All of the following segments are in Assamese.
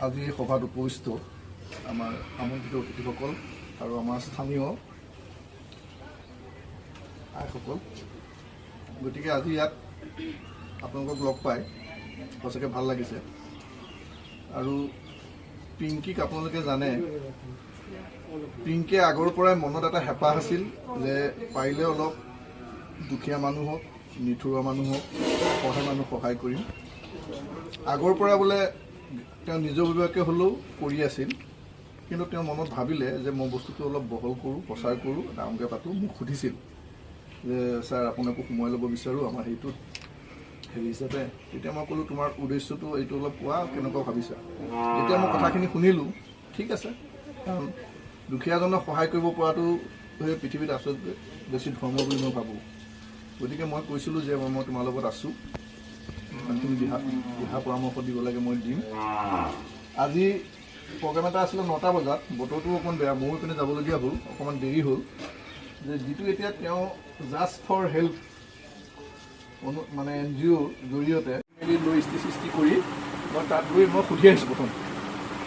আজি এই সভাত উপবিষ্ট আমাৰ আমন্ত্ৰিত অতিথিসকল আৰু আমাৰ স্থানীয় আইসকল, গতিকে আজি ইয়াত আপোনালোকক লগ পাই সঁচাকৈ ভাল লাগিছে। আৰু পিংকিক আপোনালোকে জানে, পিংকিয়ে আগৰ পৰাই মনত এটা হেঁপাহ আছিল যে পাৰিলে অলপ দুখীয়া মানুহক, নিথৰুৱা মানুহক, অসহায় মানুহক সহায় কৰিম। আগৰ পৰা বোলে তেওঁ নিজৰববীয়াকৈ হ'লেও কৰি আছিল, কিন্তু তেওঁ মনত ভাবিলে যে মই বস্তুটো অলপ বহল কৰোঁ, প্ৰচাৰ কৰোঁ, ডাঙৰকৈ পাতোঁ। মোক সুধিছিল যে ছাৰ আপোনাকো সোমোৱাই ল'ব বিচাৰোঁ আমাৰ সেইটোত হেৰি হিচাপে। তেতিয়া মই ক'লোঁ তোমাৰ উদ্দেশ্যটো এইটো অলপ কোৱা, কেনেকুৱা ভাবিছা। যেতিয়া মই কথাখিনি শুনিলোঁ, ঠিক আছে, কাৰণ দুখীয়াজনক সহায় কৰিব পৰাটো সেই পৃথিৱীত আচলতে বেছি ধৰ্ম বুলি মই ভাবোঁ। গতিকে মই কৈছিলোঁ যে মই তোমাৰ লগত আছোঁ, যিমানখিনি দিহা দিহা পৰামৰ্শ দিব লাগে মই দিম। আজি প্ৰগ্ৰেম এটা আছিলে 9টা বজাত, বতৰটো অকণমান বেয়া, ময়ো এইপিনে যাবলগীয়া হ'ল, অকণমান দেৰি হ'ল। যে যিটো এতিয়া তেওঁ জাষ্ট ফৰ হেল্প মানে এন জি অ'ৰ জৰিয়তে মেলি লৈ ইস্ত্ৰি সৃষ্টি কৰি মই তাত গৈ মই সুধি আহিছোঁ প্ৰথম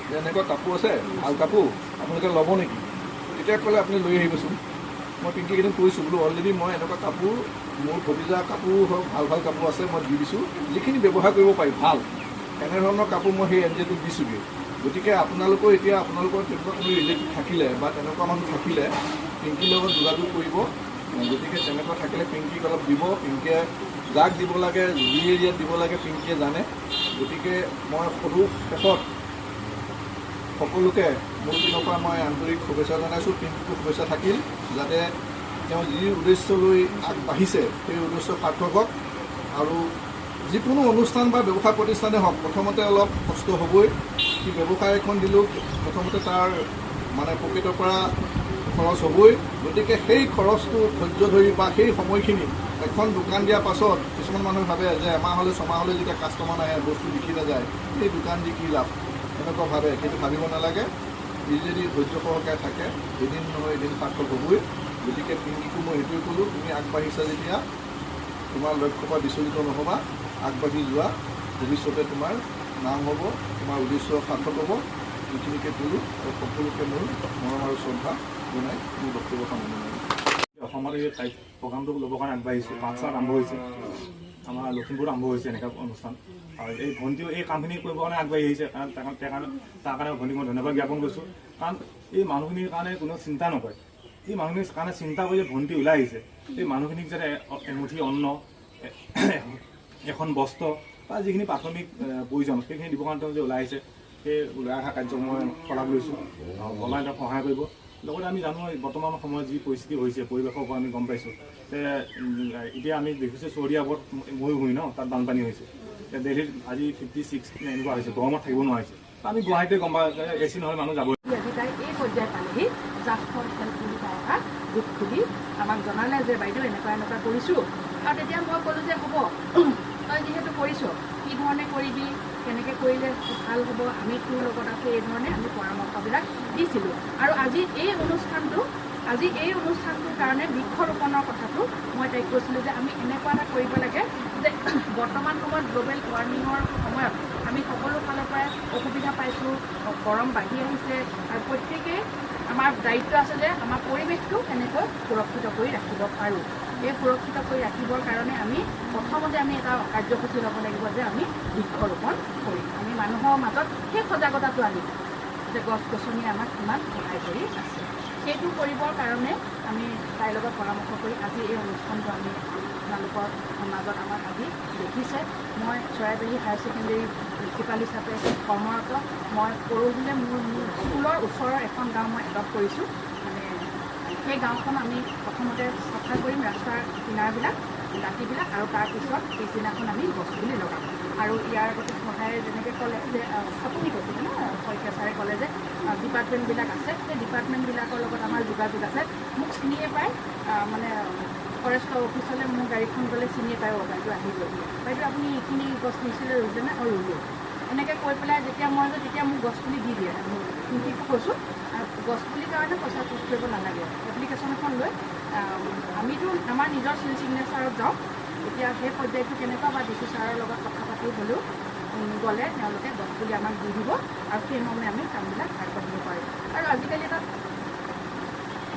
যে এনেকুৱা কাপোৰ আছে, ভাল কাপোৰ, আপোনালোকে ল'ব নেকি? তেতিয়া ক'লে আপুনি লৈ আহিবচোন। মই পিংকিক এদিন কৈছোঁ বোলো অলৰেডি মই এনেকুৱা কাপোৰ, মোৰ ভতিজা কাপোৰ হওক, ভাল ভাল কাপোৰ আছে, মই দি দিছোঁ, যিখিনি ব্যৱহাৰ কৰিব পাৰি ভাল এনেধৰণৰ কাপোৰ মই সেই এন জি অ'টোক দিছোঁগৈ। গতিকে আপোনালোকেও এতিয়া আপোনালোকৰ তেনেকুৱা কোনো ৰিলেটিভ থাকিলে বা তেনেকুৱা মানুহ থাকিলে পিংকিৰ লগত যোগাযোগ কৰিব। গতিকে তেনেকুৱা থাকিলে পিংকিক অলপ দিব, পিংকিয়ে যাক দিব লাগে, যি এৰিয়াত দিব লাগে পিংকিয়ে জানে। গতিকে মই সদৌ শেষত সকলোকে মোৰ পিনৰ পৰা মই আন্তৰিক শুভেচ্ছা জনাইছোঁ। পিংকিকো শুভেচ্ছা থাকিল, যাতে তেওঁ যি উদ্দেশ্য লৈ আগবাঢ়িছে সেই উদ্দেশ্য সাৰ্থক হওক। আৰু যিকোনো অনুষ্ঠান বা ব্যৱসায় প্ৰতিষ্ঠানেই হওক, প্ৰথমতে অলপ কষ্ট হ'বই। সি ব্যৱসায় এখন দিলেও প্ৰথমতে তাৰ মানে পকেটৰ পৰা খৰচ হ'বই। গতিকে সেই খৰচটো ধৈৰ্য ধৰি বা সেই সময়খিনি এখন দোকান দিয়াৰ পাছত কিছুমান মানুহে ভাবে যে এমাহ হ'লে ছমাহ হ'লে যেতিয়া কাষ্টমাৰ নাহে, বস্তু বিক্ৰী নাযায়, এই দোকান দি কি লাভ, এনেকুৱা ভাবে। কিন্তু ভাবিব নালাগে, ই যদি ধৈৰ্য সহকাৰে থাকে এদিন নহয় এদিন সাৰ্থক হ'বই। গতিকে পিংকিকো মই সেইটোৱে ক'লোঁ, তুমি আগবাঢ়িছা যেতিয়া তোমাৰ লক্ষ্যৰ পৰা বিচলিত নহ'বা, আগবাঢ়ি যোৱা, ভৱিষ্যতে তোমাৰ নাম হ'ব, তোমাৰ উদ্দেশ্য সাৰ্থক হ'ব। এইখিনিকে ক'লোঁ আৰু সকলোকে মোৰ মৰম আৰু শ্ৰদ্ধা জনাই মোৰ বক্তব্য সামৰণি মাৰিলোঁ। অসমত এই প্ৰগ্ৰামটো ল'বৰ কাৰণে আগবাঢ়িছোঁ। পাঠশালাত আৰম্ভ হৈছে, আমাৰ লখিমপুৰত আৰম্ভ হৈছে এনেকুৱা অনুষ্ঠান। আৰু এই ভণ্টিও এই কামখিনি কৰিবৰ কাৰণে আগবাঢ়ি আহিছে, কাৰণ তাৰ কাৰণে ভণ্টিক মই ধন্যবাদ জ্ঞাপন কৰিছোঁ। কাৰণ এই মানুহখিনিৰ কাৰণে কোনেও চিন্তা নকৰে, এই মানুহখিনিৰ কাৰণে চিন্তা কৰি যে ভণ্টি ওলাই আহিছে, এই মানুহখিনিক যাতে এমুঠি অন্ন, এখন বস্ত্ৰ বা যিখিনি প্ৰাথমিক প্ৰয়োজন সেইখিনি দিবৰ কাৰণে তেওঁ যে ওলাই আহিছে, সেই ওলাই অহা কাৰ্যক মই শলাগ লৈছোঁ। ভগৱানে তেওঁক সহায় কৰিব। লগতে আমি জানো বৰ্তমান সময়ত যি পৰিস্থিতি হৈছে পৰিৱেশৰ পৰা আমি গম পাইছোঁ যে এতিয়া আমি দেখিছোঁ চৌদি আৰৱত মৰুভূমি ন, তাত বানপানী হৈছে। এতিয়া দেলহিত আজি 56 এনেকুৱা হৈছে, গৰমত থাকিব নোৱাৰিছে। আমি গুৱাহাটীতে গম পাওঁ এ চি নহ'লে মানুহ যাবই। আজি তাই এই পৰ্যায় পালেহি। জাষ্ট ফৰ হেল্প বুলি তাই এটা গোট খুলি আমাক জনালে যে বাইদেউ এনেকুৱা এনেকুৱা কৰিছোঁ। আৰু তেতিয়া মই ক'লোঁ যে হ'ব, তই যিহেতু কৰিছ, কি ধৰণে কৰিবি, কেনেকৈ কৰিলে ভাল হ'ব, আমি তোৰ লগত আছোঁ, এই ধৰণে আমি পৰামৰ্শবিলাক দিছিলোঁ। আৰু আজি এই অনুষ্ঠানটোৰ কাৰণে বৃক্ষৰোপণৰ কথাটো মই তাইক কৈছিলোঁ যে আমি এনেকুৱা এটা কৰিব লাগে যে বৰ্তমান সময়ত গ্ল'বেল ৱাৰ্মিঙৰ সময়ত আমি সকলো ফালৰ পৰাই অসুবিধা পাইছোঁ, গৰম বাঢ়ি আহিছে, আৰু প্ৰত্যেকেই আমাৰ দায়িত্ব আছে যে আমাৰ পৰিৱেশটো কেনেকৈ সুৰক্ষিত কৰি ৰাখিব পাৰোঁ। এই সুৰক্ষিত কৰি ৰাখিবৰ কাৰণে আমি প্ৰথমতে আমি এটা কাৰ্যসূচী ল'ব লাগিব যে আমি বৃক্ষৰোপণ কৰিম। আমি মানুহৰ মাজত সেই সজাগতাটো আনিম যে গছ গছনিয়ে আমাক কিমান সহায় কৰি আছে। সেইটো কৰিবৰ কাৰণে আমি তাইৰ লগত পৰামৰ্শ কৰি আজি এই অনুষ্ঠানটো আমি আপোনালোকৰ মাজত আমাক আজি দেখিছে। মই চৰাইবাহী হায়াৰ ছেকেণ্ডেৰী প্ৰিন্সিপাল হিচাপে কৰ্মৰত। মই পৰহিলৈ মোৰ স্কুলৰ ওচৰৰ এখন গাঁও মই এডপ্ট কৰিছোঁ, মানে সেই গাঁওখন আমি প্ৰথমতে চাফা কৰিম, ৰাস্তাৰ কিনাৰবিলাক, দাঁতিবিলাক, আৰু তাৰপিছত পিছদিনাখন আমি গছপুলি লগাম। আৰু ইয়াৰ আগতে সহায়ে যেনেকৈ ক'লে যে আপুনি কৈছিলে ন, শইকীয়া ছাৰে ক'লে যে ডিপাৰ্টমেণ্টবিলাক আছে, সেই ডিপাৰ্টমেণ্টবিলাকৰ লগত আমাৰ যোগাযোগ আছে। মোক চিনিয়ে পায়, মানে ফৰেষ্টৰ অফিচলৈ মোৰ গাড়ীখন গ'লে চিনিয়ে পায়, অ' বাইদেউ আহি গ'ল, বাইদেউ আপুনি এইখিনি গছ নিছিলে ৰুলেনে? অঁ ৰুলোঁ। এনেকৈ কৈ পেলাই যেতিয়া মই যাওঁ তেতিয়া মোক গছপুলি দি দিয়ে। পিংকিকো কৈছোঁ গছপুলিৰ কাৰণে পইচা খৰচ কৰিব নালাগে, এপ্লিকেশ্যন এখন লৈ আমিতো আমাৰ নিজৰ চিল চিগনেচাৰত যাওঁ। এতিয়া সেই পৰ্যায়টো কেনেকুৱা বা ডি চি ছাৰৰ লগত কথা পাতি হ'লেও গ'লে তেওঁলোকে গছপুলি আমাক দি দিব আৰু সেই মৰ্মে আমি কামবিলাক আগবাঢ়িব পাৰোঁ। আৰু আজিকালি এটা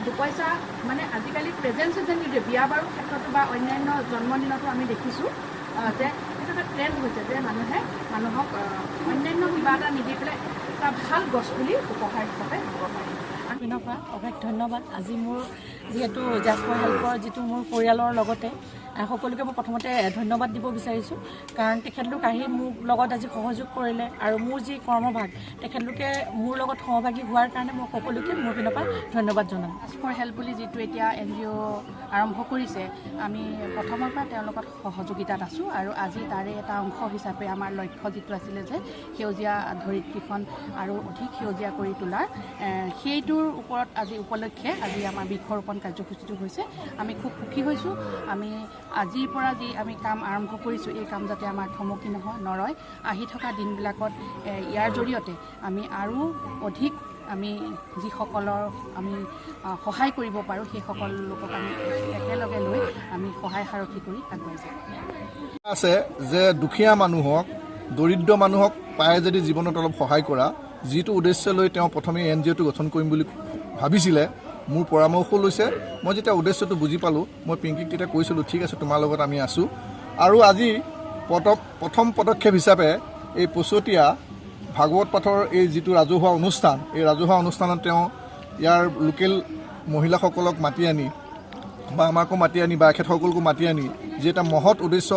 দুপইচা মানে আজিকালি প্ৰেজেণ্ট চিজন নিদিয়ে, বিয়া বাৰু ক্ষেত্ৰতো বা অন্যান্য জন্মদিনতো আমি দেখিছোঁ যে সেইটো এটা ট্ৰেণ্ড হৈছে যে মানুহে মানুহক অন্যান্য কিবা এটা নিদি পেলাই এটা ভাল গছপুলি উপহাৰ হিচাপে দিব পাৰে। পিনৰ পৰা অশেষ ধন্যবাদ। আজি মোৰ যিহেতু জাষ্ট ফৰ হেল্পৰ যিটো মোৰ পৰিয়ালৰ লগতে সকলোকে মই প্ৰথমতে ধন্যবাদ দিব বিচাৰিছোঁ, কাৰণ তেখেতলোক আহি মোৰ লগত আজি সহযোগ কৰিলে আৰু মোৰ যি কৰ্মভাগ তেখেতলোকে মোৰ লগত সহভাগী হোৱাৰ কাৰণে মই সকলোকে মোৰ পিনৰ পৰা ধন্যবাদ জনাম। জাষ্ট ফৰ হেল্প বুলি যিটো এতিয়া এন জি অ' আৰম্ভ কৰিছে, আমি প্ৰথমৰ পৰা তেওঁলোকৰ সহযোগিতাত আছোঁ আৰু আজি তাৰে এটা অংশ হিচাপে আমাৰ লক্ষ্য যিটো আছিলে যে সেউজীয়া ধৰিত্ৰীখন আৰু অধিক সেউজীয়া কৰি তোলাৰ, সেইটোৰ ওপৰত আজি উপলক্ষে আজি আমাৰ বৃক্ষৰোপণ কাৰ্যসূচীটো হৈছে। আমি খুব সুখী হৈছোঁ। আমি আজিৰ পৰা যি আমি কাম আৰম্ভ কৰিছোঁ, এই কাম যাতে আমাৰ থমকি নহয় নৰয়, আহি থকা দিনবিলাকত ইয়াৰ জৰিয়তে আমি আৰু অধিক আমি যিসকলৰ আমি সহায় কৰিব পাৰোঁ সেইসকল লোকক আমি একেলগে লৈ আমি সহায় সাৰথি কৰি আগুৱাই যাম। আছে যে দুখীয়া মানুহক, দৰিদ্ৰ মানুহক পায় যদি জীৱনত অলপ সহায় কৰা, যিটো উদ্দেশ্য লৈ তেওঁ প্ৰথমে এন জি অ'টো গঠন কৰিম বুলি ভাবিছিলে, মোৰ পৰামৰ্শও লৈছে। মই যেতিয়া উদ্দেশ্যটো বুজি পালোঁ, মই পিংকিক তেতিয়া কৈছিলোঁ, ঠিক আছে তোমাৰ লগত আমি আছোঁ। আৰু আজি প্ৰথম পদক্ষেপ হিচাপে এই পচতীয়া ভাগৱত পাঠৰ এই যিটো ৰাজহুৱা অনুষ্ঠান, এই ৰাজহুৱা অনুষ্ঠানত তেওঁ ইয়াৰ লোকেল মহিলাসকলক মাতি আনি বা আমাকো মাতি আনি বা এখেতসকলকো মাতি আনি যি এটা মহৎ উদ্দেশ্য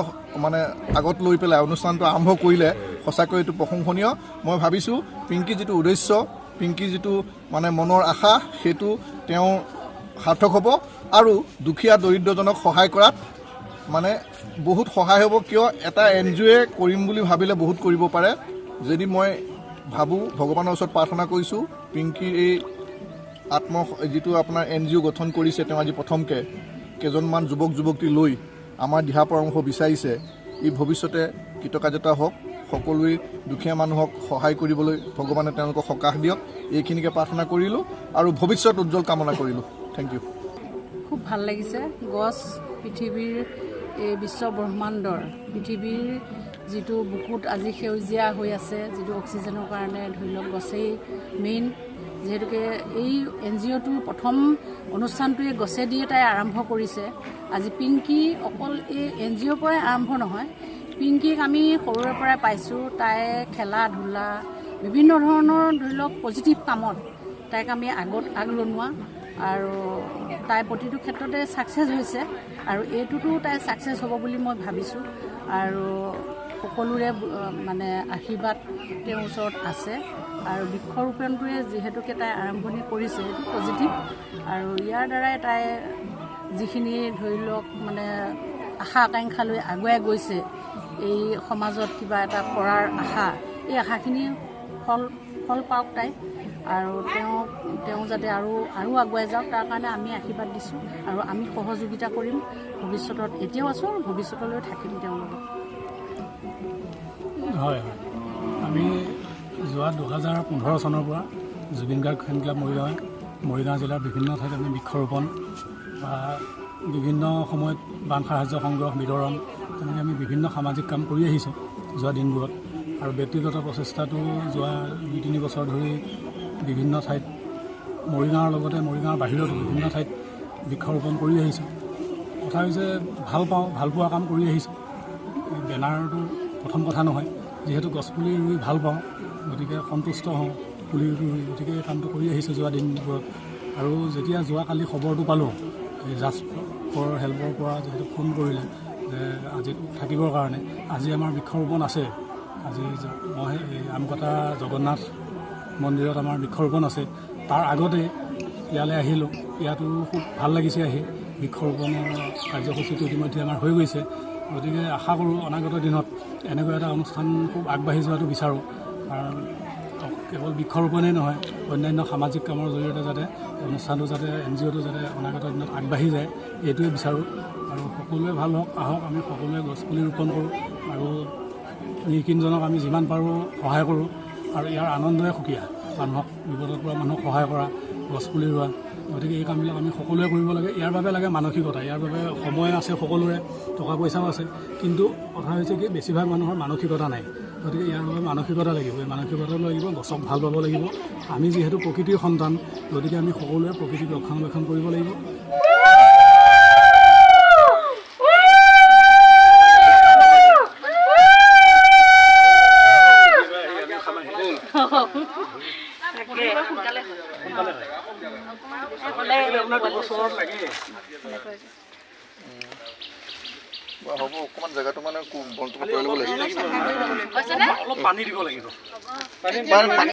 মানে আগত লৈ পেলাই অনুষ্ঠানটো আৰম্ভ কৰিলে, সঁচাকৈ এইটো প্ৰশংসনীয়। মই ভাবিছোঁ পিংকিৰ যিটো উদ্দেশ্য, পিংকিৰ যিটো মানে মনৰ আশা, সেইটো তেওঁ সাৰ্থক হ'ব আৰু দুখীয়া দৰিদ্ৰজনক সহায় কৰাত মানে বহুত সহায় হ'ব। কিয় এটা এন জি অ'য়ে কৰিম বুলি ভাবিলে বহুত কৰিব পাৰে। যদি মই ভাবোঁ, ভগৱানৰ ওচৰত প্ৰাৰ্থনা কৰিছোঁ, পিংকিৰ এই আত্ম যিটো আপোনাৰ এন জি অ' গঠন কৰিছে তেওঁ আজি প্ৰথমকৈ কেইজনমান যুৱক যুৱতী লৈ আমাৰ দিহা পৰামৰ্শ বিচাৰিছে, ই ভৱিষ্যতে কৃতকাৰ্যতা হওক, সকলোৱে দুখীয়া মানুহক সহায় কৰিবলৈ ভগৱানে তেওঁলোকক সকাহ দিয়ক, এইখিনিকে প্ৰাৰ্থনা কৰিলোঁ আৰু ভৱিষ্যত উজ্জ্বল কামনা কৰিলোঁ। Thank you. খুব ভাল লাগিছে। গছ পৃথিৱীৰ এই বিশ্ব ব্ৰহ্মাণ্ডৰ পৃথিৱীৰ যিটো বুকুত আজি সেউজীয়া হৈ আছে, যিটো অক্সিজেনৰ কাৰণে ধৰি লওক গছেই মেইন। যিহেতুকে এই এন জি অ'টোৰ প্ৰথম অনুষ্ঠানটোৱে গছে দিয়ে তাই আৰম্ভ কৰিছে। আজি পিংকি অকল এই এন জি অ'ৰ পৰাই আৰম্ভ নহয়, পিংকিক আমি সৰুৰে পৰাই পাইছোঁ। তাই খেলা ধূলা বিভিন্ন ধৰণৰ ধৰি লওক পজিটিভ কামত তাইক আমি আগত আগৰণুৱা আৰু তাই প্ৰতিটো ক্ষেত্ৰতে ছাকচেছ হৈছে আৰু এইটোতো তাই ছাকচেছ হ'ব বুলি মই ভাবিছোঁ। আৰু সকলোৰে মানে আশীৰ্বাদ তেওঁৰ ওচৰত আছে আৰু বৃক্ষৰোপণটোৱে যিহেতুকে তাই আৰম্ভণি কৰিছে, সেইটো পজিটিভ আৰু ইয়াৰ দ্বাৰাই তাই যিখিনি ধৰি লওক মানে আশা আকাংক্ষা লৈ আগুৱাই গৈছে, এই সমাজত কিবা এটা কৰাৰ আশা, এই আশাখিনি ফল পাওক তাই আৰু তেওঁ যাতে আৰু আৰু আগুৱাই যাওক তাৰ কাৰণে আমি আশীৰ্বাদ দিছোঁ আৰু আমি সহযোগিতা কৰিম ভৱিষ্যতত। এতিয়াও আছোঁ আৰু ভৱিষ্যতলৈ থাকিম তেওঁৰ লগত। হয় হয়, আমি যোৱা 2015 চনৰ পৰা জুবিন গাৰ্গ ফেন ক্লাব মৰিগাঁও জিলাৰ বিভিন্ন ঠাইত আমি বৃক্ষৰোপণ বা বিভিন্ন সময়ত বান সাহাৰ্য সংগ্ৰহ বিতৰণ তেনেকৈ আমি বিভিন্ন সামাজিক কাম কৰি আহিছোঁ যোৱা দিনবোৰত। আৰু ব্যক্তিগত প্ৰচেষ্টাটো যোৱা 2-3 বছৰ ধৰি বিভিন্ন ঠাইত মৰিগাঁৱৰ লগতে মৰিগাঁৱৰ বাহিৰতো বিভিন্ন ঠাইত বৃক্ষৰোপণ কৰি আহিছোঁ। কথা হৈছে ভাল পাওঁ, ভালপোৱা কাম কৰি আহিছোঁ। বেনাৰটো প্ৰথম কথা নহয়, যিহেতু গছপুলি ৰুই ভাল পাওঁ, গতিকে সন্তুষ্ট হওঁ পুলি ৰুই, গতিকে এই কামটো কৰি আহিছোঁ যোৱা দিনবোৰত। আৰু যেতিয়া যোৱাকালি খবৰটো পালোঁ, এই জাষ্ট ফৰ হেল্পৰ পৰা যিহেতু ফোন কৰিলে যে আজি থাকিবৰ কাৰণে, আজি আমাৰ বৃক্ষৰোপণ আছে। আজি মই এই আমকটা জগন্নাথ মন্দিৰত আমাৰ বৃক্ষৰোপণ আছে, তাৰ আগতে ইয়ালৈ আহিলোঁ। ইয়াতো খুব ভাল লাগিছে আহি, বৃক্ষৰোপণৰ কাৰ্যসূচীটো ইতিমধ্যে আমাৰ হৈ গৈছে। গতিকে আশা কৰোঁ অনাগত দিনত এনেকুৱা এটা অনুষ্ঠান খুব আগবাঢ়ি যোৱাটো বিচাৰোঁ। কাৰণ কেৱল বৃক্ষৰোপণেই নহয়, অন্যান্য সামাজিক কামৰ জৰিয়তে যাতে অনুষ্ঠানটো যাতে এন জি অ'টো যাতে অনাগত দিনত আগবাঢ়ি যায়, এইটোৱে বিচাৰোঁ। আৰু সকলোৱে ভাল হওক, আহক আমি সকলোৱে গছপুলি ৰোপণ কৰোঁ আৰু নিকিনজনক আমি যিমান পাৰোঁ সহায় কৰোঁ। আৰু ইয়াৰ আনন্দই সুকীয়া, মানুহক বিপদত পৰা মানুহক সহায় কৰা, গছপুলি ৰোৱা, গতিকে এই কামবিলাক আমি সকলোৱে কৰিব লাগে। ইয়াৰ বাবে লাগে মানসিকতা, ইয়াৰ বাবে সময় আছে সকলোৰে, টকা পইচাও আছে, কিন্তু কথা হৈছে কি বেছিভাগ মানুহৰ মানসিকতা নাই। গতিকে ইয়াৰ বাবে মানসিকতা লাগিব, এই মানসিকতাটো লাগিব, গছক ভাল পাব লাগিব। আমি যিহেতু প্ৰকৃতিৰ সন্তান, গতিকে আমি সকলোৱে প্ৰকৃতিক ৰক্ষণাবেক্ষণ কৰিব লাগিব। হ'ব, অকণমান জেগাটো মানে বনটো কৰি ল'ব লাগিব। অলপ পানী দিব লাগিব। পানী।